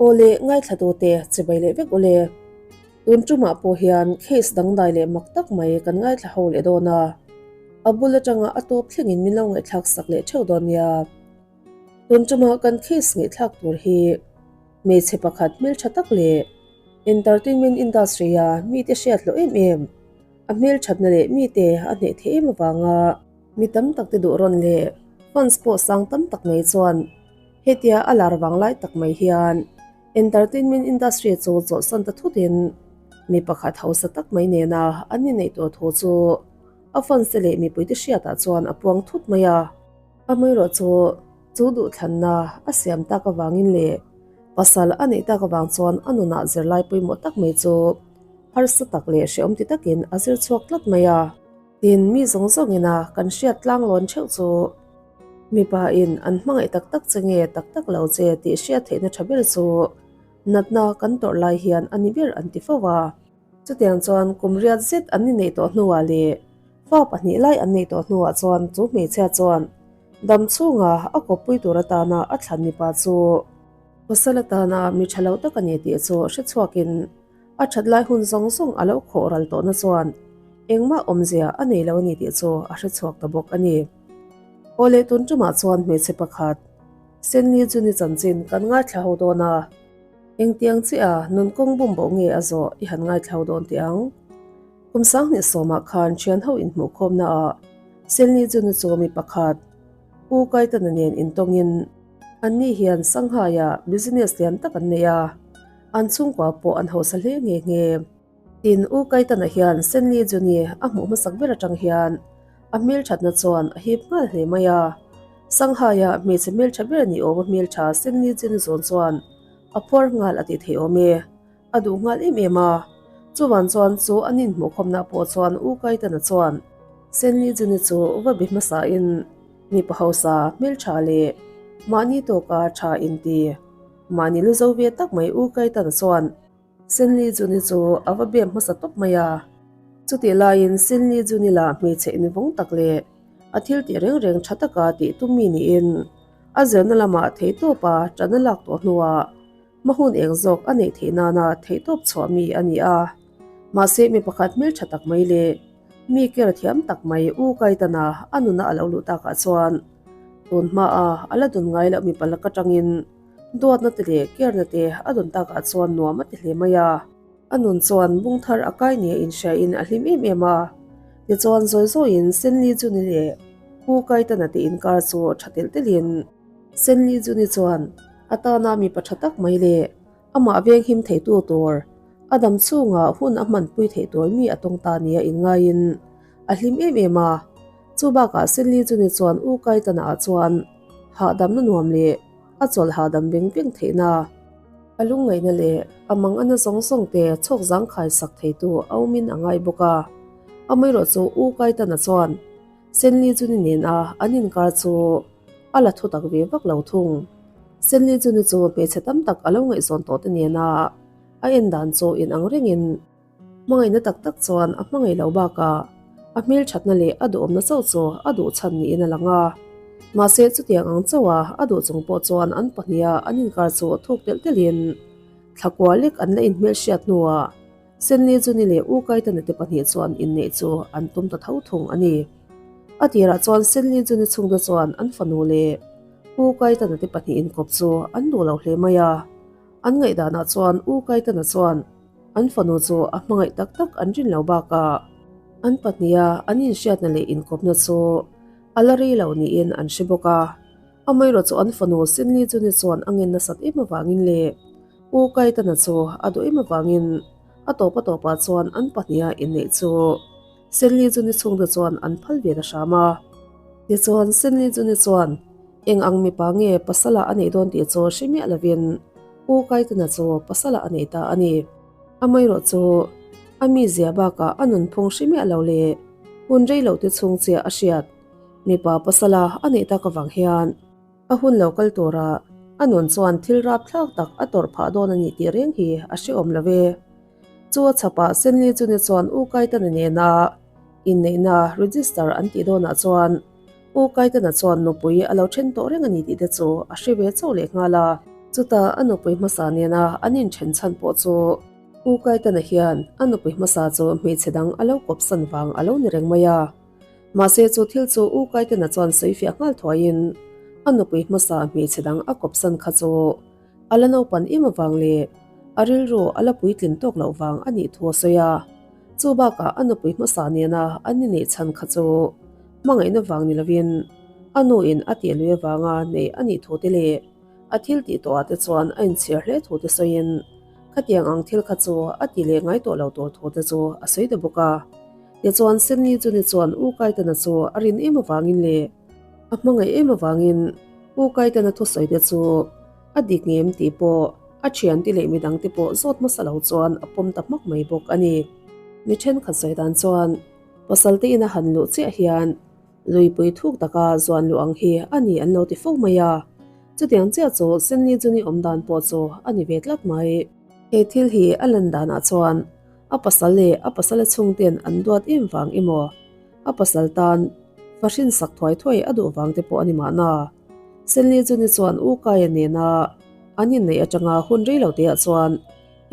Aw le, ngaithlatute chibai leh vek ule. Tun tumah pawh hian case dangdai leh mak tak mai kan ngaithla ho leh dawn a, a bul atanga a tawp thlengin min lo ngaihthlak sak leh theuh dawn nia. Tun tumah kan case ngaihthlak tur hi hmeichhe pakhat hmeltha tak leh entertainment industry-a mite hriat loh em em, a hmelthatna leh mite a hneh theih em avanga mi tam tak te duh rawn leh fans pawh sang tam tak mai chuan hetia a lar vang lai tak mai hian entertainment industry chu chawlhsan ta thutin mi pakhat hausa tak mai nena an inneih tur thu chu a fans te leh mipuite hriatah chuan a puang thut mai a. Amaherawh chu chu duhthlanna a siam tak avangin leh pasal a neih tak avang chuan a nunah zirlai pawimawh tak mai chu harsa tak leh hrehawm ti takin a zir chhuak tlat mai a. Tin, mi zawng zawngina kan hriat tlang lawn theuh chu mipa in an hmangaih tak tak che nge tak tak lo che tih hriat theihna tha ber chu natna kan tawrh lai hian a ni ber an ti fo a. Chutiang chuan kum riat zet an inneih tawh hnuah leh fa pahnih lai an neih tawh hnuah chuan chu hmeichhia chuan dam chhunga a kawppui tur atana a thlan mipa chu pasal atana mi tha lo tak a ni tih chu hre chhuakin a that lai hun zawng zawng a lo khawh ral tawhna chuan engmah awmzia a nei lo a ni tih chu a hre chhuak ta bawk a ni. Aw leh tun tumah chuan hmeichhe pakhat Senli chu ni chanchin kan ngaithla ho dawn a. Engtiang chiah a nun kawng bum boh nge a zawh i han ngaithla dawn teh ang. Kum sanghnih sawmah khan thian ho inhmuhkhawmna ah Senli chu nu chu mi pakhat U Kaitana nen intawngin anni hian Shanghai ah business lian tak an nei a, an chhungkua pawh an hausa hle nghe nghe. Tin, U Kaitana hian Senli chu ni a hmuh hmasak ber atang hian a hmelthatna chuan a hip nghal hle mai a. Shanghai-a hmeichhe hmeltha ber ni awm a hmeltha Senli Jin zawn chuan a phuar nghal a tih theih awm e. A duh nghal em em a. Chuvan chuan chu an inhmuhkhawmna pawh chuan U Kaitana chuan Senli Jin-i chu va be hmasain mipa hausa hmeltha leh mahni tawka tha inti mahni lu zo ve tak mai U Kaitana chuan Senli Juni chu a va bem hmasa tawp mai a. Chutih laiin Senli Juni lah hmeichhe invawng tak leh a thil tih reng reng tha taka tih tum mi niin a zirna lamah theihtawpa ṭan a lak tawh hnuah hma hun eng zawk a neih theih nana theihtawp chhuah mi a ni a. Mahse mi pakhat hmeltha tak mai leh mi ker thiam tak mai U Kaitana a nuna a lo luh takah chuan tun hmaa a la dun ngai loh mipa lak atangin Duatna te leh kerna te a dawn takah chuan nuam a ti hle mai a. A nun chuan bung thar a kai nia inhriain a hlim em em a. Tichuan zawi zawiin Senli Juni leh Pu Kaitana te inkar chu tha telh telhin Senli Juni chuan a tana mipa tha tak mai leh amah venghim theitu tur a dam chhungah hun a hmanpui theih tur mi a tawng ta nia inngaiin a hlim em em a. Chu bakah Senli Juni chuan U Kaitana ah chuan hahdamna nuam leh a chawlh hahdam veng veng theihna, a lungngaihna leh a mangana zawng zawng te chhawk zangkhai sak theitu a awmin a ngai bawk a. Amaherawh chu U Kaitana chuan Senli Juni nen a an inkar chu a la thutak ve vak lo thung. Senli Juni chu hmeichhe tam tak a lo ngaihzawn tawh te nena a en dan chu inang rengin, Hmangaihna tak tak chuan a hmangaih loh bakah a hmelthatna leh a duhawmna chauh chu a duh chhan niin a lang a. Mahse chutiang ang chauha a duh chung pawh chuan an pahniha an inkar chu thuk telh telhin thlakua lek an la inhmelhriat hnuah Senli Juni leh U Kaitana te pahnih chuan inneih chu an tum ta tho thung a ni. A tirah chuan Senli Juni chhungte chuan an fanu leh U Kaitana te pahnih inkawp chu an duh lo hle mai a. An ngaihdanah chuan U Kaitana chuan An fanu chu a hmangaih tak tak an rin lo bakah an pahniha an inhriatna leh inkawpna chu a la rei lo niin an hre bawk a. Amaherawh chu an fanu Sinli Juni chuan a ngen nasat em avangin leh U Kaitana chu a duh em avangin a tawp a tawpah chuan an pahniha inneih chu Sinli Juni chhungte chuan an phal ve ta hram a. Tichuan Sinli Juni chuan Eng ang mipa nge pasala a neih dawn tih chu hre miah lovin U Kaitana chu pasala a nei ta a ni. Amaherawh chu a mizia bakah a nunphung hre miah lo leh hun rei lo te chhung chiah a hriat. Mipa pasala a neih tak avang hian a hun lo kal turah a nun chuan thil rapthlak tak a tawrh phah dawn a ni tih reng hi a hrehawm lo ve. Chu a chhapah Senli chu ni chuan U Kaitana nena inneihna register an tih dawnah chuan U Kaitana chuan nupui a lo then tawh reng a ni tih te chu a hre ve chauh leh nghal a. Chutah a nupui hmasa nena an inthen chhan pawh chu U Kaitana hian a nupui hmasa chu hmeichhe dang a lo kawpsan vang a lo ni reng mai a. Mahse chu thil chu U Kaitana chuan sawi fiah nghal thuaiin a nupui hmasa hmeichhe dang a kawpsan kha chu a la naupan em avang leh a rilru a la puitlin tawk loh vang a nih thu a sawi a. Chu bakah a nupui hmasa nena an inneih chhan kha chu hmangaihna vang ni lovin a nuin a tih lui avanga neih a nih thu te leh a thil tih tawhah te chuan a inchhir hle thu te sawiin khatiang ang thil kha chu a ti leh ngai tawh lo tur thu te chu a sawi ta bawk a. Tichuan Senli chu ni chuan U Kaitana chu a rin em avangin leh a hmangaih em avangin U Kaitana thusawi te chu a dik ngem tih pawh a thiante leh midangte pawh zawt hmasa lo chuan a pawm ta hmak mai bawk a ni. Mi thenkhat sawi dan chuan pasal te ina han luh chiah hian luipui thuk taka zuan luh ang hi a ni an lo ti fo mai a, chutiang chiah chu Senli chu ni awm dan pawh chu a ni ve tlat mai. He thil hi a lan danah chuan a pasal leh a pasala chhungten an duat em vang emaw a pasal tan fahrin sak thuai thuai a duh vang te pawh a ni mahna. Senli chu ni chuan U Kaia nena an inneih atanga hun rei lo teah chuan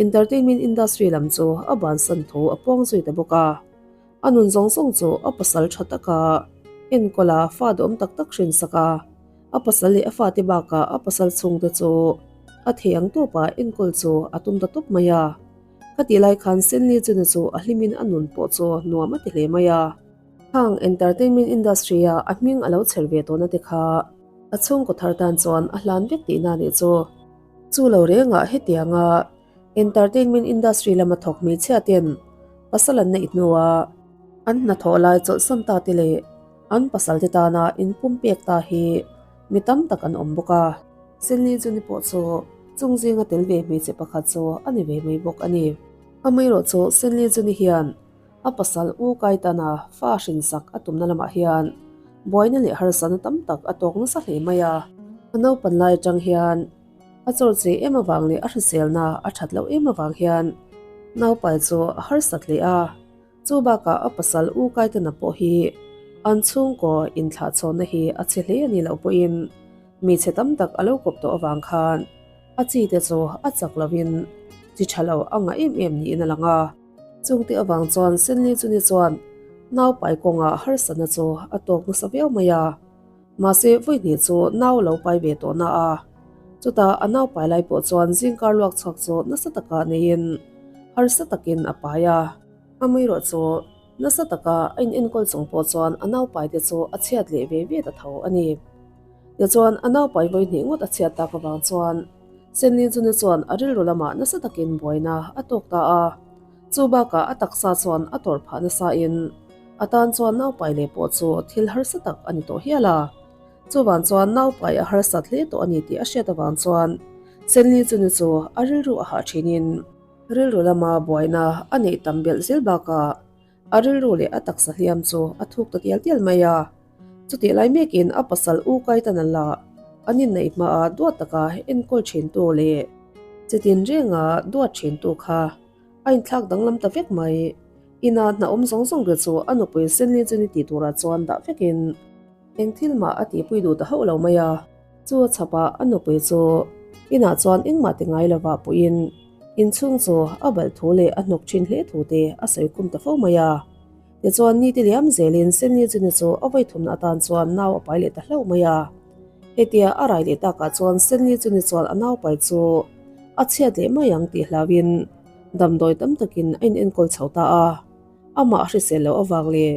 entertainment industry lam chu a bansan thu a puang zui ta bawk a. A nun zawng zawng chu a pasal tha taka enkawl a, fa duhawm tak tak hrinsak a, a pasal leh a fate bakah a pasal chhungte chu a thei ang tawpa enkawl chu a tum ta tawp mai a. Khatih lai khan Senli chu ni chu a hlimin a nun pawh chu nuam a ti hle mai a. Khang entertainment industry a a hming a lo chher ve tawhna te kha a chhungkaw thar tan chuan a hlan vek tihna nih chu. Chu lo rengah hetianga entertainment industry lama thawk hmeichhia ten pasal an neih hnua an hnathawh lai chawlhsan ta te leh an pasal te tana inpumpek ta hi mi tam tak an awm bawk a. Senli chu ni pawh chu chung zinga tel ve hmeichhe pakhat chu a ni ve mai bawk a ni. Amaherawhchu Senli chu ni hian A pasal U Kaitana fa hrinsak a tumna lamah hian buaina leh harsatna tam tak a tawk nasa hle mai a. A naupan lai atang hian a chawrche em avang leh a hriselna a that loh em avang hian naupai chu a harsat hle a. Chu bakah a pasal U Kaitana pawh hi an chhungkaw inthlahchhawnna hi a chhe hle a nih loh pawhin hmeichhe tam tak a lo kawp tawh avang khan a chi te chu a chak lovin chi tha lo a ngah em em niin a lang a. Chungte avang chuan Senli chu ni chuan naupai kawngah harsatna chu a tawk nasa viau mai a. Mahse vawihnih chu nau lo pai ve tawh na a. Chutah a naupai lai pawh chuan zingkar luak chhuak chu nasa taka neiin harsa takin a pai a. Amaherawh chu nasa taka a inenkawl chung pawh chuan a naupai te chu a chhiat leh ve ve ta tho a ni. Tichuan a naupai vawihnih ngawt a chhiat tak avang chuan Senli chuni chuan a rilru lamah nasa takin buaina a tawk ta a. Chu bakah a taksa chuan a tawrh phah nasain a tan chuan naupai leh pawh chu thil harsa tak a ni tawh hial a. Chuvang chuan naupai a harsat hle tawh a ni tih a hriat avang chuan Senli chuni chu a rilru a hah thinin rilru lama buaina a neih tam belh zel bakah a rilru leh a taksa hliam chu a thuk ta tial tial mai a. Chutih lai mekin a pasal U Kaitana lah an inneih hmaah duat taka enkawl thintu leh chitin renga duat thintu kha a inthlak danglam ta vek mai. Ina hna awm zawng zawng te chu a nupui Senli chu ni tih turah chuan dah vekin eng thil mah a tihpui duh ta hauh lo mai a. Chu a chhapah a nupui chu inah chuan engmah ti ngai lovah puiin inchhung chu a balh thu leh a hnawk thin hle thu te a sawi khum ta fo mai a. Tichuan nite liam zelin Senli chu ni chu a vawithumna atan chuan nau a pai leh ta hlauh mai a. Hetia a rai leh takah chuan Senli chu ni chuan a nau pai chu a chhiat leh mai ang tih hlauhin damdawi tam takin a inenkawl chho ta a. Amah a hrisel loh avang leh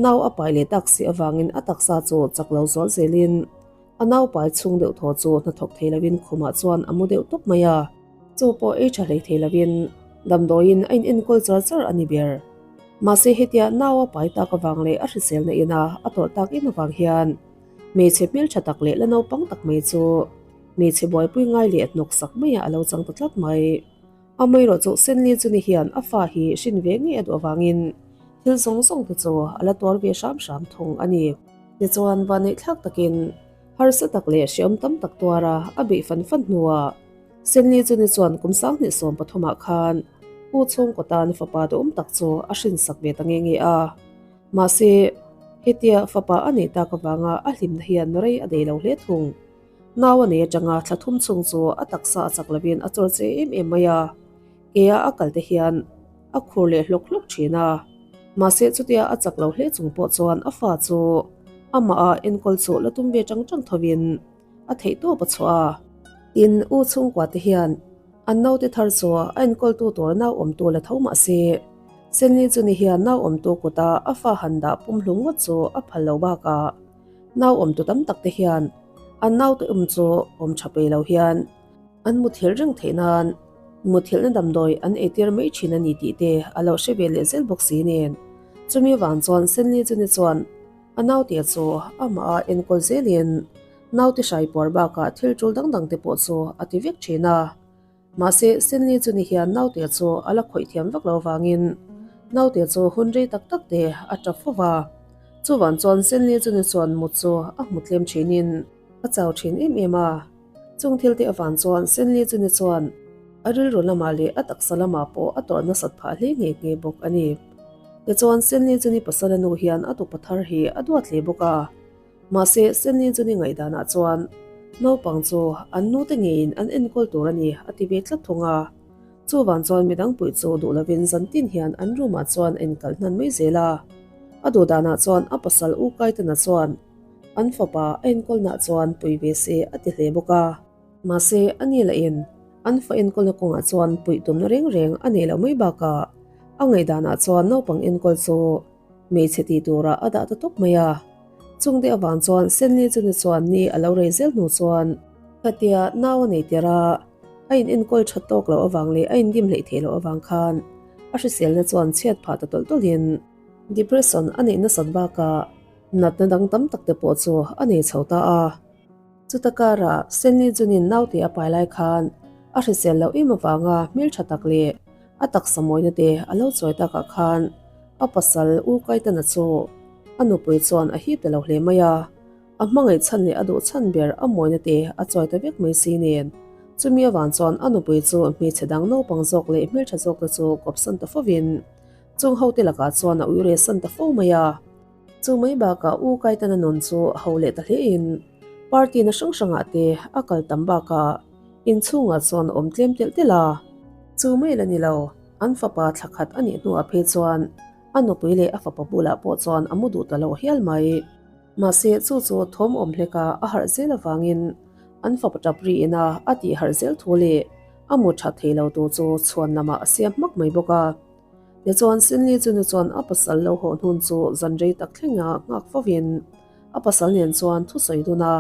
nau a pai leh tak si avangin a taksa chu chak lo zual zelin a nau pai chhung deuh thaw chu hnathawk thei lovin khumah chuan a mu deuh tawp mai a. Chu pawh ei tha hlei thei lovin damdawiin a inenkawl char char a ni ber. Mahse hetia nau a pai tak avang leh a hriselna ina a tawrh tak em avang hian hmeichhe hmeltha tak leh la naupang tak mai chu hmeichhe buaipui ngai leh hnawk sak maiah a lo chang ta tlat mai. Amaherawh chu Senli chu ni hian a fa hi hrin ve ngei a duh avangin thil zawng zawng te chu a la tuar ve hram hram thung a ni. Tichuan vanneihthlak takin harsa tak leh hreawm tam tak tuara a beih fan fan hnuah Senli chu ni chuan kum 2013 ah khan U chhungkaw tan fapa duhawm tak chu a hrinsak ve ta nge nge a. Mahse, hetia fapa a neih tak avanga a hlimna hian rei a nei lo hle thung. Nau a nei atanga thla thum chhung chu a taksa a chak lovin a chawr che em em mai a, kea a kal te hian a khur leh hlawk hlawk thin a. Mahse chutia a chak lo hle chung pawh chuan a fa chu amah a enkawl chu la tum ve tang tang thovin a theihtawp a chhuah a. Tin, u chhungkua te hian an naute thar chu a enkawltu tur nau awmtu la tho mah se, Senli chu ni hian nau awmtu kuta a fa han dah pumhlum ngawt chu a phal lo bakah nau awmtu tam tak te hian an naute awm chu awm tha pei lo hian an muthilh reng theih nan muthilhna damdawi an eitir mai thin a ni tih te a lo hre ve leh zel bawk si nen. Chumi vang chuan Senli chu ni chuan a naute chu amah a enkawl zelin naute hrai puar bakah thil tul dang dang te pawh chu a ti vek thin a. Mahse, Senli chu ni hian naute chu a la khawih thiam vak lo vangin naute chu hun rei tak tak te a tap fo va. Chuvang chuan Senli chu ni chuan mut chu a hmu tlem thinin a chau thin em em a. Chung thil te avang chuan Senli chu ni chuan a rilru lamah leh a taksa lamah pawh a tawrh nasat phah hle nghe nghe bawk a ni. Tichuan Senli chu ni pasala nu hian a tupa thar hi a duat hle bawk a. Mahse, Senli chu ni ngaihdanah chuan naupang chu an nute ngeiin an enkawl tur a ni a ti ve tlat thung a. Chuvang chuan midang puih chu duh lovin zantin hian an room-ah chuan a inkalh hnan mai zel a. A duh danah chuan a pasal U Kaitana chuan an fapa a enkawlnaah chuan pui ve se a ti hle bawk a. Mahse, a ni lahin an fa enkawlna kawngah chuan puih tumna reng reng a nei loh mai bakah a ngaihdanah chuan naupang enkawl chu Hmeichhe tih turah a dah ta tawp mai a. Chungte avang chuan Senli chu ni chuan ni a lo rei zel hnu chuan khatia nau a nei tir a, a in enkawl that tawk loh avang leh a indim hleih theih loh avang khan a hriselna chuan chhiat phah ta tawlh tawlhin depression a neih nasat bakah natna dang tam tak te pawh chu a nei chho ta a. Chuta karah Senli Junin naute a pai lai khan a hrisel loh em avanga hmeltha tak leh a taksa mawina te a lo chawi takah khan a pasal U Kaitana chu a nupui chuan a hip ta lo hle mai a, a hmangaih chhan leh a duh chhan ber a mawina te a chawi ta vek mai si nen. Chumi avang chuan a nupui chu hmeichhe dang naupang zawk leh hmeltha zawk te chu kawpsan ta fovin chung hote lakah chuan a uire san ta fo mai a. Chu mai bakah U Kaitana nun chu a ho leh ta hlein party na hrang hrangah te a kal tam bakah inchhungah chuan a awm tlem telh telh a. Chu mai la ni lo, an fapa thla khat a nih hnuah phei chuan a nupui leh a fapa bulah pawh chuan a mu duh ta lo hial mai. Mahse chu chu thawm awm hleka a harh zel avangin an fapa tap ri ina a tih harh zel thu leh a mu that thei lo tu chu chhuan lamah a siam hmak mai bawk a. Tichuan Sinli chu nu chuan a pasal lo haw hnun chu zan rei tak thlenga nghak fovin a pasal nen chuan thusawi dun a,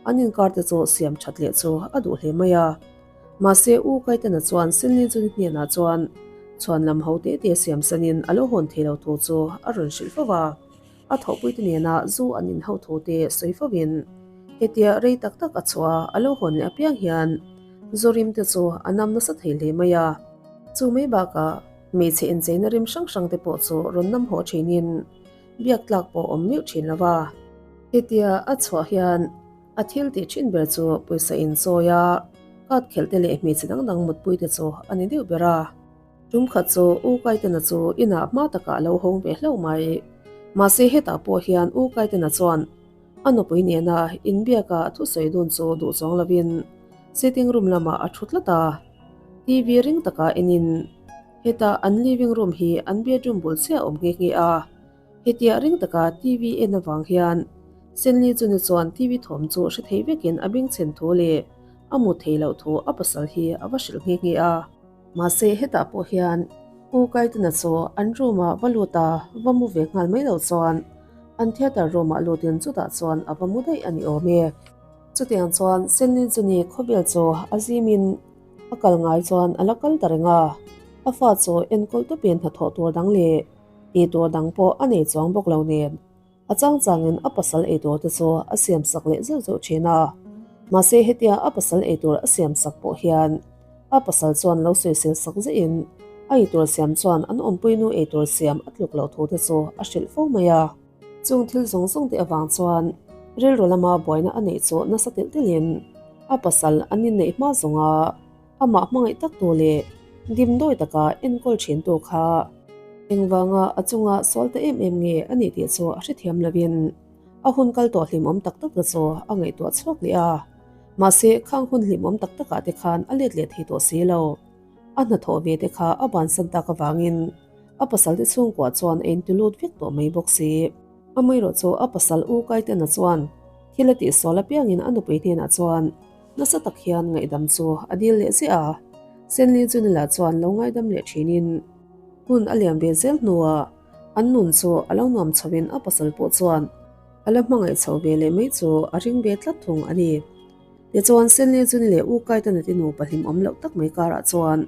an inkar te chu siam that leh chu a duh hle mai a. Mahse U Kaitana chuan Sinli chu ni hnenah chuan chhuan lam ho te te siam sanin a lo hawn thei lo thu chu a rawn hrilh fo va, a thawhpuite nena zu an inho thu te sawi fovin hetia rei tak tak a chhuah a lo hawn leh apiang hian Zorim te chu a nam nasa thei hle mai a. Chu mai bakah hmeichhe incheina rim hrang hrang te pawh chu rawn nam haw thinin biak tlak pawh awm meuh thin lo va. Hetia a chhuah hian a thil tih thin ber chu pawisa inchawi a, card khelh te leh hmeichhe dang dang mutpui te chu a ni deuh ber a. Tum khat chu U Kaitana chu inah hma takah a lo hawng ve hlauh mai. Mahse hetah pawh hian U Kaitana chuan a nupui nena inbiaka thusawi dun chu duh chuang lovin sitting room lamah a thu tlat a. TV ring takah enin heta an living room hi an bedroom bul chiah a awm nghe nghe a. Hetia ring taka TV en avang hian Senli chu ni chuan TV thawm chu hre thei vekin a bengchhen thu leh a mu thei loh thu a pasal hi a va hrilh nghe nghe a. Mahse hetah pawh hian U Kaitana chu an room ah va lut a, va mu ve nghal mai lo chuan an theatre room ah lutin chutah chuan a va mu daih a ni awm e. Chutiang chuan Senlin chu ni khawvel chu a zimin a kal ngai chuan a la kal ta reng a, a fa chu enkawl tawpin hnathawh tur dang leh tih tur dang pawh a nei chuang bawk lo nen a chang changin a pasal ei tur te chu a siam sak leh zeuh zeuh thin a. Mahse hetia a pasal ei tur a siam sak pawh hian a pasal chuan lo sawisel sak zehin a ei tur siam chuan an awmpuinu ei tur siam a tluk loh thu te chu a hrilh fo mai a. Chung thil zawng zawng te avang chuan rilru lama buaina a neih chu nasa telh telhin a pasal an inneih hma zawnga amah hmangaih tak tu leh dimdawi taka enkawl thin tu kha engvanga a chunga sual ta em em nge a nih tih chu a hrethiam lovin a hun kal tawh hlimawm tak tak te chu a ngaihtuah chhuak leh a. Mahse, khang hun hlimawm tak takah te khan a let leh thei tawh si lo. A hnathawh ve te kha a bansan tak avangin a pasal te chhungkua chuan a inti lut vek tawh mai bawk si. Amaherawhchu a pasal U Kaitena chuan thil a tihsual apiangin a nupui hnenah chuan nasa tak hian ngaihdam chu a dil leh ziah a. Senli Junila chuan lo ngaidam leh thinin hun a liam ve zel hnuah an nun chu a lo nuam chhoin a pasal pawh chuan a la hmangaih chho ve leh mai chu a ring ve tlat thung a ni. Tichuan, Senli Juni leh U Kaitana te nupa hlimawm loh tak mai karah chuan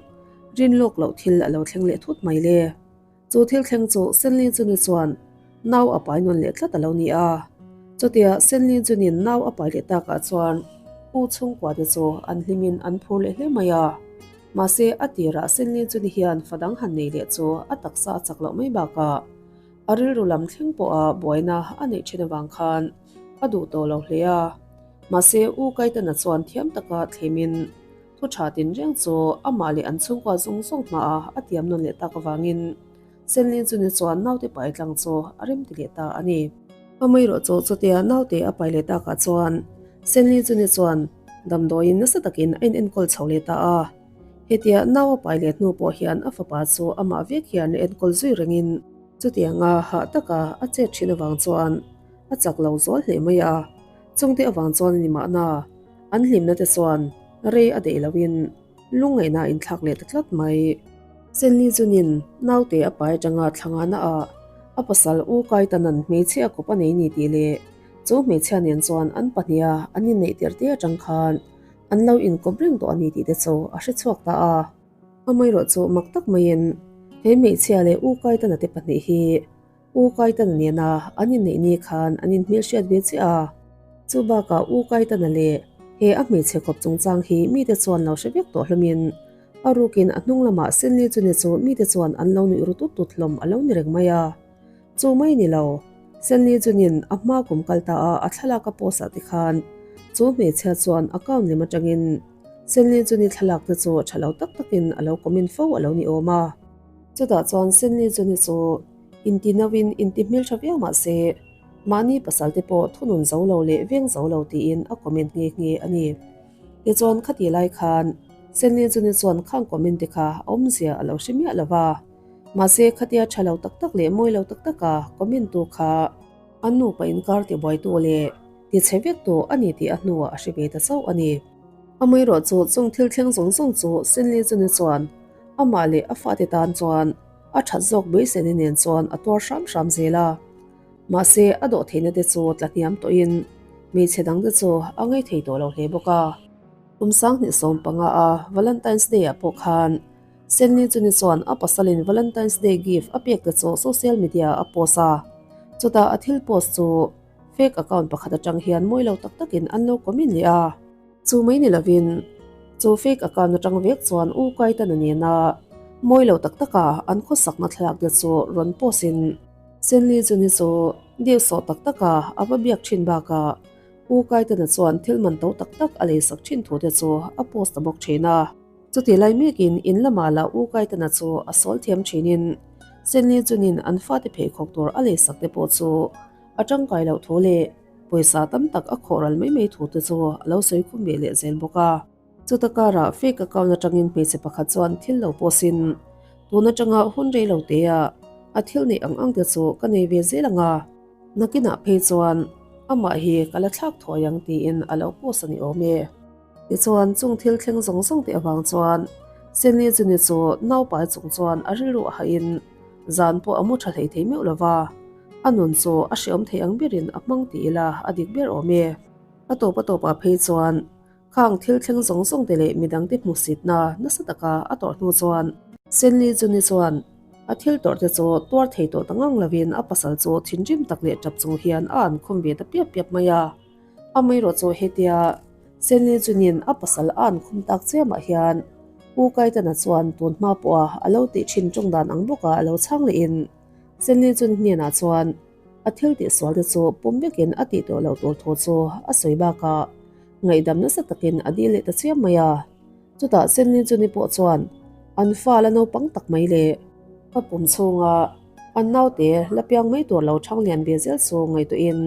rin lawk loh thil a lo thleng leh thut mai le. Chu thil thleng chu Senli Juni chuan nau a pai nawn leh tlat a lo ni a. Chutia Senli Juni'n nau a pai leh takah chuan U chhungkua te chu an hlimin an phur leh hle mai a. Mahse, a tirah Senli Juni hian fa dang han nei leh chu a taksa a chak loh mai bakah a rilru lam thleng pawha buaina a neih thin avang khan a duh tawh lo hle a. Mahse, U Kaitana chuan thiam taka thlemin thu tha tinreng chu amah leh an chhungkua zawng zawng hmaah a tiam nawn leh tak avangin Senlin chu ni chuan naute pai tlang chu a rem ti leh ta a ni. Amaherawh chu chutia naute a pai leh takah chuan Senlin chu ni chuan damdawiin nasa takin a inenkawl chho leh ta a. Hetia nau a pai leh hnu pawh hian a fapa chu amah vek hian a enkawl zui rengin chutianga hah taka a chet thin avang chuan a chak lo zual hle mai a. Chungte avang chuan a ni mahna an hlimna te chuan rei a deih loin lungngaihna a inthlak leh ta tlat mai. Senli chunin naute a pai atanga thlangana ah a pasal U Kaitanan hmeichhe a kawp a nei ni tih leh chu hmeichhia nen chuan an pahniha an inneih tirh te atang khan an lo inkawp reng tawh a ni tih te chu a hrechhuak ta a. Amaherawh chu mak tak maiin he hmeichhia leh U Kaitana te pahnih hi U Kaitana nena an inneih ni khan an inhmelhriat ve chiah a, chu bakah U Kaitana leh he a hmeichhe khawp chungchang hi mite chuan lo hre vek tawh hlawmin a rukin a hnung lamah Senli chuni chu mite chuan an lo nuih ru tut tut hlawm a lo ni reng mai a. Chu mai ni lo, Senli chunin a hma kum kal ta a a thlalak a post ah te khan chu hmeichhia chuan account lem atangin Senli chuni thlalak te chu tha lo tak takin a lo comment fo a lo ni awm a. Chutah chuan Senli chuni chu inti nauin inti hmeltha viau mah se, mahni pasal te pawh thunun zo lo leh veng zo lo tiin a comment nghe nghe a ni. Tichuan khati lai khan Senli chuni chuan khang comment te kha a awmzia a lo hre miah lo va, mahse khatia tha lo tak tak leh mawi lo tak taka comment tu kha an nupa inkar tibuaitu leh tichhe vek tu a ni tih a hnuah a hre ve ta chauh a ni. Amaherawh chu chung thil thleng zawng zawng chu Senli chuni chuan amah leh a fate tan chuan a that zawk beiseina nen chuan a tuar hram hram zel a. Mahse, a dawh theihna te chu tla hniam tawhin hmeichhe dang te chu a ngei thei tawh lo hle bawk a. Kum 2015 a Valentine's Day ah pawh khan Senli chuni chuan a pasalin Valentine's Day gift a pek te chu social media ah a post a. Chutah a thil post chu fake account pakhat atang hian mawi lo tak takin an lo comment leh a. Chu mai ni lovin, chu fake account atang vek chuan U Kaitana nena mawi lo tak taka an khawsakna thlalak te chu rawn post in Senli chuni chu deuh sawh tak taka a va biak thin bakah U Kaitana chuan thil man to tak tak a leisak thin thu te chu a post ta bawk thin a. Chutih lai mekin in lamah lah U Kaitana chu a sawl thiam thinin Senli chunin an fate pheikhawk tur a leisak te pawh chu a tangkai loh thu leh Pawisa tam tak a khawh ral mai mai thu te chu a lo sawi khum ve leh zel bawk a. Chuta karah fake account atangin hmeichhe pakhat chuan thil lo post in, Tun atanga hun rei lo te ah a thil neih ang ang te chu ka nei ve zel ang a, nakinah phei chuan amah hi ka la thlak thuai ang tiin a lo post a ni awm e. Tichuan chung thil thleng zawng zawng te avang chuan Senli chuni chu naupai chung chuan a rilru a hahin zan pawh a mu tha hlei thei meuh lo va. A nun chu a hreawm thei ang berin a hmang ti ila a dik ber awm e. A tawp a tawpah phei chuan khang thil thleng zawng zawng te leh midangte hmuhsitna nasa taka a tawrh hnu chuan Senli chuni chuan a thil tawrh te chu tuar thei tawh ta ngang lovin a pasal chu thinrim tak leh tap chung hian a an khum ve ta piap piap mai a. Amaherawh chu hetia Senli chunin a pasal a an khum tak chiamah hian U Kaitana chuan tun hma pawha a lo tih thin tawng dan ang bawka a lo chhang lehin Senli chun hnenah chuan a thil tihsual te chu pawm vekin a tih tawh loh tur thu chu a sawi bakah ngaihdam nasa takin a dil leh ta chiam mai a. Chutah Senli chuni pawh chuan an fa la naupang tak mai leh a pum chhunga an naute la piang mai tur lo thang lian ve zel chu ngaihtuahin.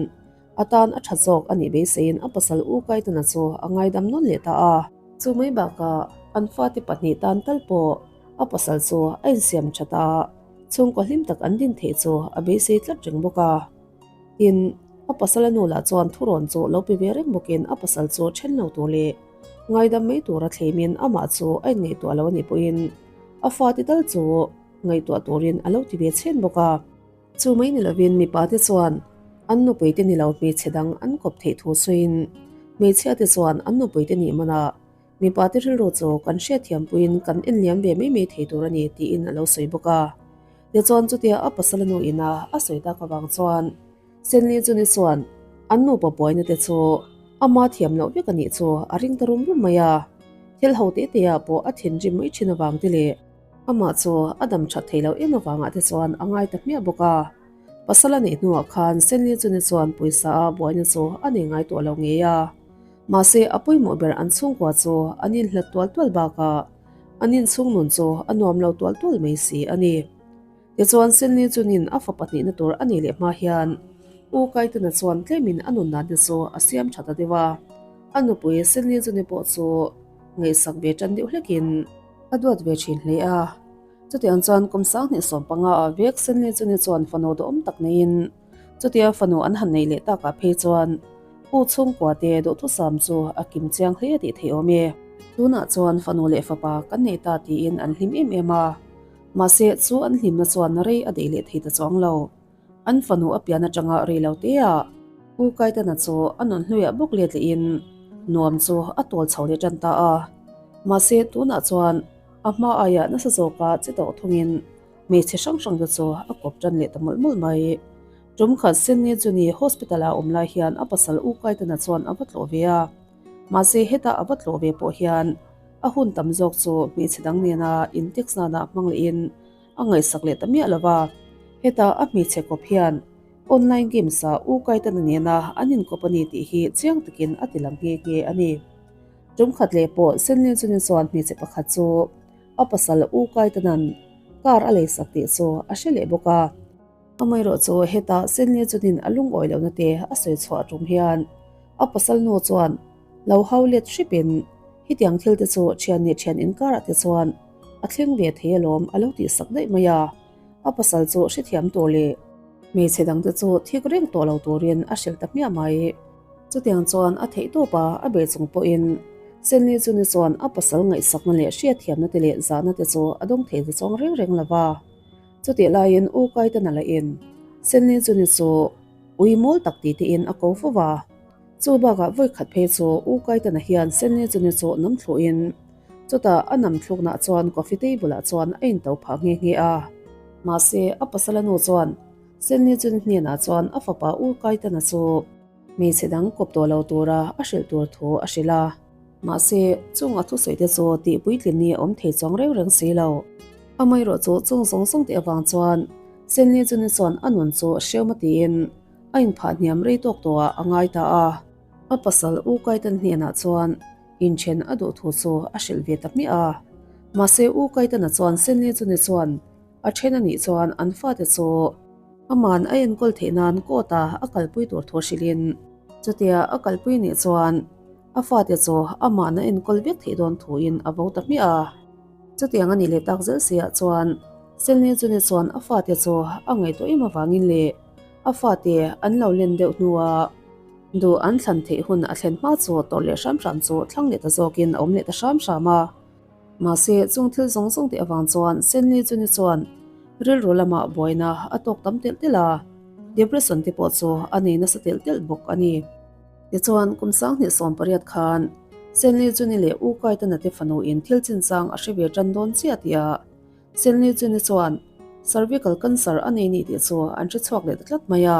A tan a tha zawk a nih beiseiin a pasal U Kaitana chu a ngaidam nawn leh ta a. Chu mai bakah an fate pahnih tan tal pawh a pasal chu a insiam that a, chhungkaw hlim tak an din theih chu a beisei tlat reng bawk a. Tin, a pasal a nu lah chuan thurawn chu lo pe ve reng bawkin a pasal chu then lo tur leh ngaidam mai tura thleimin amah chu a inngaihtuah lo a nih pawhin a fate tal chu ngaihtuah turin a lo ti ve chhen bawk a. Chu mai ni lovin mipa te chuan an nupui te ni lo hmeichhe dang an kawp theih thu sawiin hmeichhia te chuan an nupui te nih manah mipa te rilru chu kan hriatthiam puiin kan enliam ve mai mai thei tur a ni tiin a lo sawi bawk a. Tichuan chutia a pasal a nu ina a sawi tak avang chuan Senli chu ni chuan an nupa buaina te chu ama thiam loh vek a nih chu a ring ta rum rum mai a, thil ho te te ah pawh a thinrim mai thin avang te leh amah chu a dam that thei loh em avangah te chuan a ngai ta hmiah bawk a. Pasal a neih hnuah khan Senli chu ni chuan pawisa a buaina chu a nei ngai tawh lo ngei a, mahse a pawimawh ber an chhungkua chu an inhlat tual tual bakah An inchhung nun chu a nuam lo tual tual mai si a ni. Tichuan Senli chunin a fapa hnihna tur a nih leh hma hian U Kaitana chuan tlemin a nun dan te chu a siam tha ta deuh a. A nupui Senli chuni pawh chu ngaihsak ve tan deuh hlekin a duat ve thin hle a. Chutiang chuan kum 2015 ah vek Senli chuni chuan fanu duhawm tak neiin Chutia fanu an han neih leh takah phei chuan U chhungkua te duhthusam chu a kim chiang hle tih theih awm e. Tunah chuan fanu leh fapa kan nei ta tiin an hlim em em a, mahse chu an hlimna chuan rei a deih leh thei ta chuang lo. An fanu a pian atanga rei lo teah U Kaitana chu a nun hnuiah bawk let lehin nuam chu a tawl chho leh tan ta a, mahse tunah chuan a hma aiah nasa zawka che tawh thungin Hmeichhe hrang hrang te chu a kawp tan leh ta mawlh mawlh mai. Tum khat Senni chu ni hospital ah a awm lai hian a pasal U Kaitana chuan a va tlawh ve a. Mahse heta a va tlawh ve pawh hian a hun tam zawk chu hmeichhe dang nena in text nana hmang lehin a ngaihsak leh ta miah lo va. Heta a hmeichhe kawp hian online games ah U Kaitana nena an inkawp a ni tih hi chiang takin a ti lang nghe nghe a ni. Tum khat leh pawh Senni chu ni chuan hmeichhe pakhat chu A pasal U Kaitanan car a leisak tih chu a hre leh bawk a. Amaherawh chu hetah Senli chunin a lungawi lohna te a sawi chhuah tum hian a pasal nu chuan lo hau let hripin hetiang thil te chu thian leh thian inkarah te chuan a thleng ve thei alawm a lo tihsak daih mai a. A pasal chu hrethiam tur leh hmeichhe dangte chu thik reng tawh lo turin a hrilh ta hmiah mai. Chutiang chuan a theih tawp a, a be chung pawhin Senli chu ni chuan a pasal ngaihsakna leh hriatthiamna te leh zahna te chu a dawng thei ta chuang reng reng lo va. Chutih laiin U Kaitana lahin Senli chu ni chu ui mawl tak ti tein a ko fo va. Chu bakah vawi khat phei chu U Kaitana hian Senli chu ni chu nam thluhin chutah a nam thluknah chuan coffee table ah chuan a into phah nghe nghe a. Mahse a pasala nu chuan Senli chu ni hnenah chuan a fapa U Kaitana chu Hmeichhe dang kawp tawh lo tura a hrilh tur thu a hrilh a. Mahse, chung a thusawi te chu tih puitlin ni a awm thei chuang reng reng si lo. Amaherawh chu chung zawng zawng tih avang chuan Senli chu ni chuan a nun chu hreuhma tiin a inphah hniam rei tawk tawhah a ngai ta a. A pasal U Kaitan hnenah chuan inthen a duh thu chu a hrilh ve ta hmiah a. Mahse, U Kaitana chuan Senli chu ni chuan a then a nih chuan an fate chu Aman a enkawl theih nan court a a kalpui tur thu hrilhin chutia a kalpui nih chuan a fate chu aman a enkawl vek theih dawn thuin a vo ta hmiah a. Chutiang a nih leh tak zel siah chuan Selni chuni chuan a fate chu a ngaihtuah em avangin leh a fate an lo len deuh hnua duh an thlan theih hun a thlen hma chu tawrh leh hram hram chu thlang leh ta zawkin a awm leh ta hram hram a. Mahse, chung thil zawng zawng tih avang chuan Senli chu ni chuan rilru lamah buaina a tawk tam telh telh a, depression te pawh chu a nei nasa telh telh bawk a ni. Tichuan, kum 2018 khan Senli chu ni leh U Kaitana te fanu in thil chinchang a hre ve tan dawn chiah tih a Senli chu ni chuan cervical cancer a nei ni tih chu an hre chhuak leh ta tlat mai a.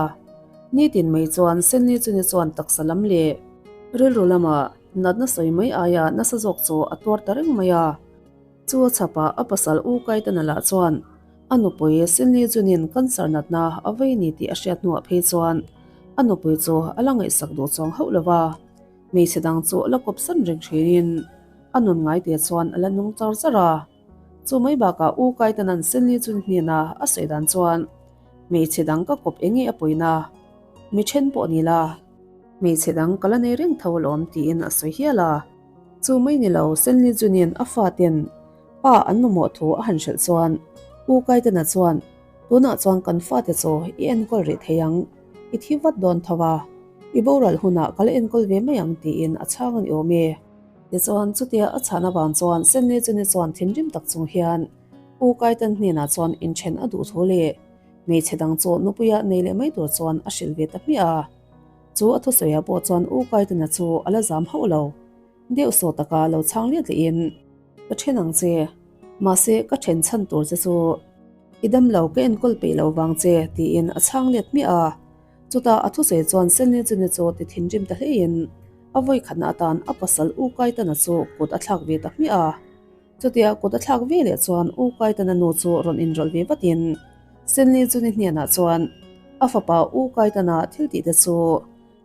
Nitin mai chuan Senli chu ni chuan taksa lam leh rilru lamah Natna sawi mai aia nasa zawk chu a tuar ta reng mai a. Chu a chhapah a pasal U Kaitana lah chuan a nupui Sinli Junin cancer natna a vei ni tih a hriat hnuah phei chuan a nupui chu a la ngaihsak duh chuang hauh lo va. Hmeichhe dang chu la kawp san reng thinin a nun ngaite chuan a la nung char char a. Chu mai bakah U Kaitana'n Sinli Jun hnena a sawi dan chuan hmeichhe dang ka kawp eng nge a pawina? Mi then pawh ni la. Hmeichhe dang ka la nei reng tho alawm tiin a sawi hial a. Chu mai ni lo, Senli Juni'n a faten pa an mamawh thu a han hrilh chuan U Kaitana chuan, Tunah chuan kan fate chu i enkawl rih thei ang, i thi vat dawn tho a, i boral hunah ka la enkawl ve mai ang tiin a chhang a ni awm e. Tichuan, chutia a chhan avang chuan Senli Juni chuan thinrim tak chung hian U Kaitan hnenah chuan inthen a duh thu leh hmeichhe dang chu nupuia nei leh mai tur chuan a hrilh ve ta hmiah a. Chu a thusawiah pawh chuan U Kaitana chu a la zam hauh lo. Deuh saw taka lo chhang let lehin, Ka then ang che, mahse ka then chhan tur che chu i dam lo ka enkawl peih lo vang che, tiin a chhang let hmiah a. Chutah a thusawi chuan Senli Chuni chu ti thinrim ta hleiin a vawikhatna atan a pasal U Kaitana chu kut a thlak ve ta hmiah a. Chutia kut a thlak ve leh chuan U Kaitana nu chu rawn inrawlh ve vatin Senli Chuni hnenah chuan a fapa U Kaitana thil tih te chu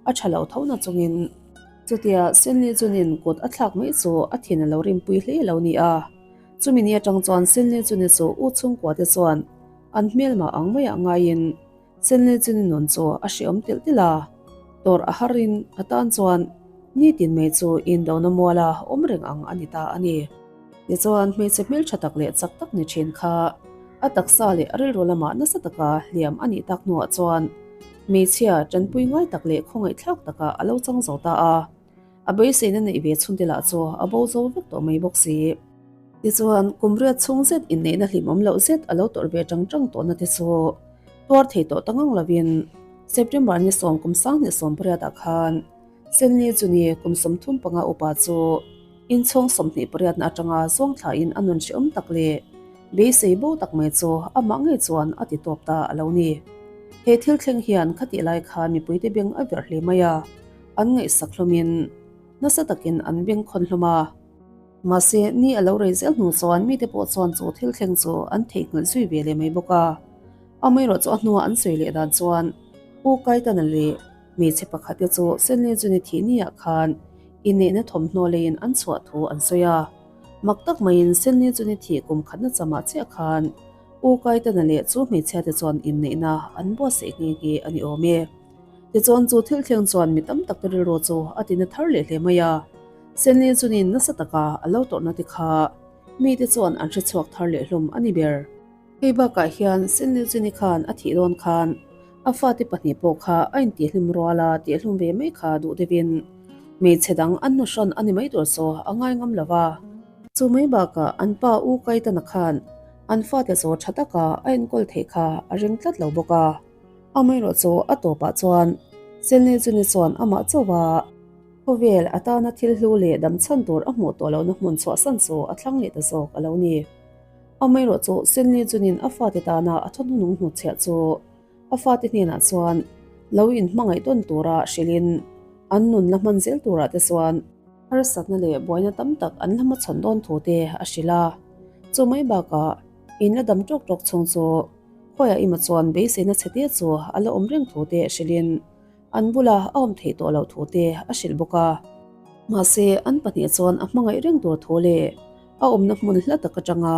a tha lo tho na chungin chutia Senli Chunin kut a thlak mai chu a thin a lo rimpui hle lo ni a. Chumi ni atang chuan Senli Chuni chu U chhungkua te chuan an hmelmah ang maiah ngaiin Senli Chuni nun chu a hreawm telh telh a, tawrh a harin a tan chuan nitin mai chu indona muala awm reng ang a ni ta a ni. Tichuan hmeichhe hmeltha tak leh chak tak ni thin kha a taksa leh a rilru lamah nasa taka hliam a nih tak hnuah chuan hmeichhia tanpui ngai tak leh khawngaihthlak takah a lo chang zo ta a. A beiseina neih ve chhunte lah chu a bo zo vek tawh mai bawk si. Tichuan, kum riat chhung zet inneihna hlimawm loh zet a lo tawrh ve tang tang tawhna te chu tuar thei tawh ta ngang lovin September ni sawm kum sanghnih 18 ah khan Senli chuni kum 35 upa chu inchhawng 28 na atanga zawng thlain a nun hrehawm tak leh beisei bo tak mai chu amah ngei chuan a ti tawp ta a lo ni. He thil thleng hian khatih lai khan mipuite beng a verh hle mai a. An ngaihsak hlawmin nasa takin an bengkhawn hlawm a. Mahse, ni a lo rei zel hnu chuan mite pawh chuan chu thil thleng chu an theihnghilh zui ve leh mai bawk a. Amaherawh chu a hnua an sawi leh dan chuan U Kaitana leh hmeichhe pakhat te chu Senli Juni thih niah khan inneihna thawmhnaw leiin an chhuah thu an sawi a. Mak tak maiin Senli Juni thih kum khatna chamah chiah khan U Kaitana leh chu hmeichhia te chuan inneihna an buatsaih nghe nghe a ni awm e. Tichuan chu thil thleng chuan mi tam tak te rilru chu a ti na thar leh hle mai a. Senli chunin nasa taka a lo tawrhna te kha mite chuan an hre chhuak thar leh hlawm a ni ber. Hei bakah hian Senli chuni khan a thih dawn khan a fate pahnih pawh kha a intihhlim rual a tihhlum ve mai kha duh deuhin hmeichhe dang an nu hrawn a ni mai tur chu a ngai ngam lo va. Chu mai bakah an pa U Kaitana khan an fate chu tha taka a enkawl theih kha a ring tlat lo bawk a. Amaherawh chu a tawpah chuan Senli chuni chuan amah chauh a khawvel atana thil hlu leh dam chhan tur a hmuh tawh lohna hmun chhuahsan chu a thlang leh ta zawk a lo ni. Amaherawh chu Senli chunin a fate tana a thawhnu nung hnutchhiah chu a fate hnenah chuan lo inhmangaih tawn tura hrilhin an nun la hman zel turah te chuan harsatna leh buaina tam tak an la hmachhawn dawn thu te a hrilh a. Chu mai bakah in la dam tawk tawk chhung chu Khawiah emaw chuan beiseina chhe te chu a la awm reng thu te hrilhin an bula a awm theih tawh loh thu te a hrilh bawk a. Mahse, an pahnih chuan a hmangaih reng tur thu leh a awmna hmun hla tak atanga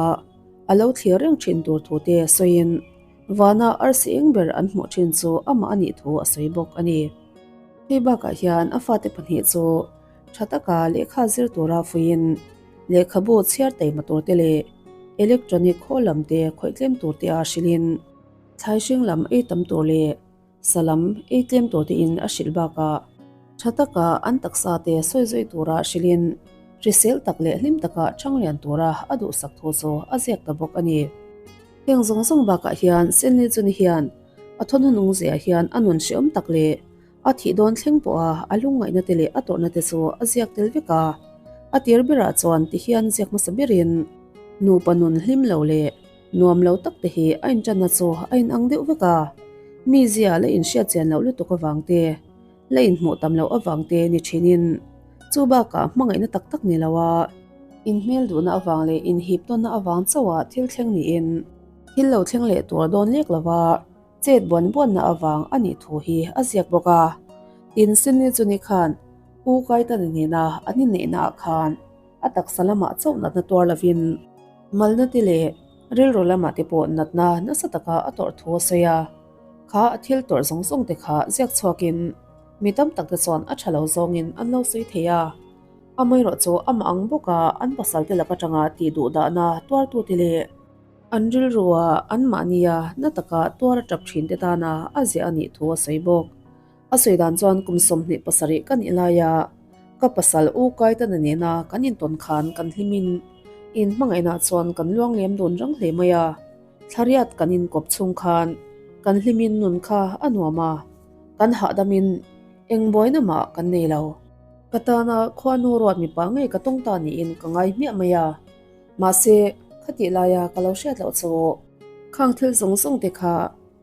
a lo thlir reng thin tur thu te sawiin vana arsi eng ber an hmuh thin chu amah a nih thu a sawi bawk a ni. Hei bakah hian a fate pahnih chu tha taka lehkha zir tura fuiin lehkhabu chhiar taima tur te leh electronic khawl lam te khawih tlem tur te a hrilhin thlai hring lam ei tam tur leh sa lam ei tlem tur te in a hrilh bakah tha taka an taksa te sawi zui tura hrilhin hrisel tak leh hlim taka chhang lian tura a duhsak thu chu a ziak ta bawk a ni. Heng zawng zawng bakah hian Senli chuni hian a thawhna nung ziah hian a nun hreawm tak leh A thih dawn thleng pawha a lungngaihna te leh a tawrhna te chu a ziak tel vek a. A tir berah chuan tihian ziak hmasa berin nupa nun hlim lo leh nuam lo tak te hi a inṭanna chu a inang deuh vek a. Mi zia la inhriat chian loh lutuk avang te, la inhmuh tam loh avang te ni ṭhinin chu bakah hmangaihna tak tak ni loa inhmel duhna avang leh inhip tawnna avang chauha thil thleng niin thil lo thleng leh tur dawn lek lova. Chet buan buanna avang a nih thu hi a ziak bawk a. Tin, Sinli chu ni khan U Kaitana nena an inneihna ah khan a taksa lamah chauh natna tuar lovin malna te leh rilru lamah te pawh natna nasa taka a tawrh thu a sawi a. Kha a thil tawrh zawng zawng te kha ziak chhuakin. Mi tam tak te chuan a tha lo zawngin an lo sawi thei a. Amaherawhchu amah ang bawka an pasal te lak atanga tih duh dahna tuartute leh an rilrua anmahnia na taka tuar a tap thin te tana a ziah a nih thu a sawi bawk. A sawi dan chuan kum 27 ka nih laia ka pasal U Kaitana nena kan intawn khan kan hlimin in hmangaihnaah chuan kan luang liam dun rang hle mai a. Thlariat kan inkawp chhung khan kan hlimin nun kha a nuam a, kan hahdamin eng buaina mah kan nei lo. Ka tana khuanu ruat mipa ngei ka tawng ta niin ka ngai hmiah mai a, mahse khatih laia ka lo hriat loh chu khang thil zawng zawng te kha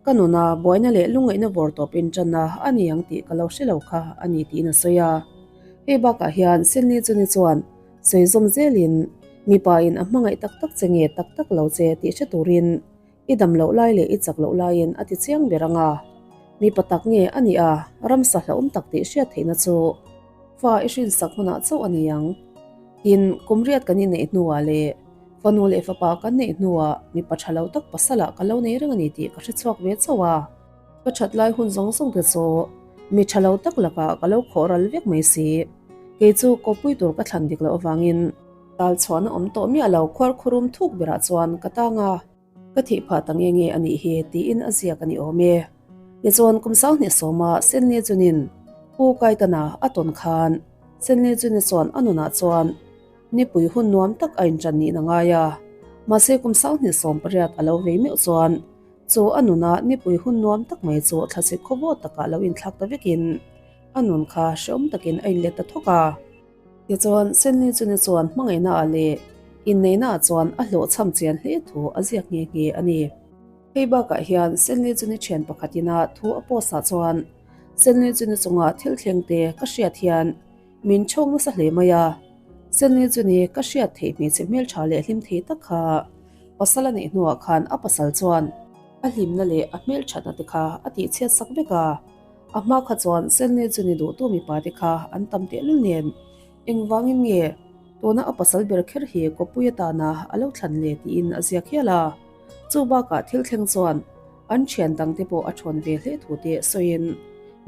Ka nuna buaina leh lungngaihna vawr tawp in tanna a ni ang tih ka lo hre lo kha a ni tiin a sawi a. Hei bakah hian Senli chu ni chuan sawi zawm zelin mipa in a hmangaih tak tak che nge tak tak lo che tih hre turin i dam loh lai leh i chak loh laiin a ti chiang ber ang a. Mipa tak nge a nih a, ramsa hlauhawm tak tih hriat theihna chu fa i hrinsak hmunah chauh a ni ang. Tin, kum riat kan inneih hnuah leh Fanu leh fapa kan neih hnuah mipa tha lo tak pasalah ka lo nei reng a ni tih ka hre chhuak ve chauh a. Ka that lai hun zawng zawng te chu mi tha lo tak lakah ka lo khawh ral vek mai si. Kei chu kawppui tur ka thlan dik loh avangin tal chhuahna awm tawh miah lo khuarkhurum thuk berah chuan ka tang a. Ka thih phah ta nge nge a nih hi tiin a ziak a ni awm e. Tichuan kum sanghnih sawma Senli chunin Pu Kaitana a tawn khan Senli chuni chuan a nunah chuan Nipui hun nuam tak a inṭan niin a ngai a, mahse kum 28 a lo vei meuh chuan chu a nuna nipui hun nuam tak mai chu thlasik khawvawt takah lo inthlak ta vekin a nun kha hrehawm takin a inlet ta thawk a. Tichuan, Senli chuni chuan hmangaihnaah leh inneihnaah chuan a hlawhchham chian hle thu a ziak nghe nghe a ni. Hei bakah hian Senli chuni ṭhian pakhatina thu a post ah chuan Senli chuni chunga thil thlengte ka hriat hian Min chhawk nasa hle mai a, Senli chu ni ka hriat theih hmeichhe hmeltha leh hlim thei tak kha pasal a neih hnuah khan a pasal chuan a hlimna leh a hmelthatna te kha a tihchhiat sak vek a, a hma kha chuan Senli chu ni duhtu mipa te kha an tam tehlul nen engvangin nge tuna a pasal ber kher hi kawpui atana a lo thlan le tiin a ziak hial a, chu bakah thil thleng chuan An thian dangte pawh a thawn ve hle thu te sawiin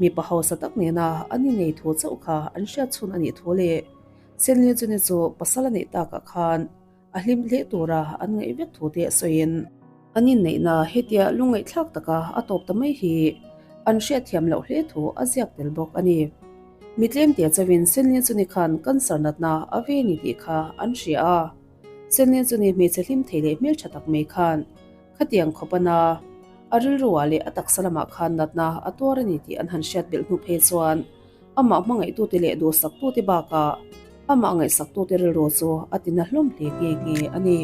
mipa hausa tak nena an innei thu chauh kha an hriat chhun a nih thu leh Senli chuni chu pasal a neih takah khan a hlim hle tura an ngaih vek thu te sawiin an inneihna hetia lungngaihthlak taka a tawp ta mai hi an hriatthiam loh hle thu a ziak tel bawk a ni. Mi tlemte chauhin Senli chuni khan cancer natna a ve ni tih kha an hria a, Senli chuni hmeichhe hlim thei leh hmeltha tak mai khan Khatiang khawp a na, a rilruah leh a taksa lamah khan natna a tuar a ni tih an han hriat belh hnu phei chuan amah hmangaihtute leh duhsaktute bakah amah ngaihsaktute rilru chu a tina hlawm hle nghe nghe a ni.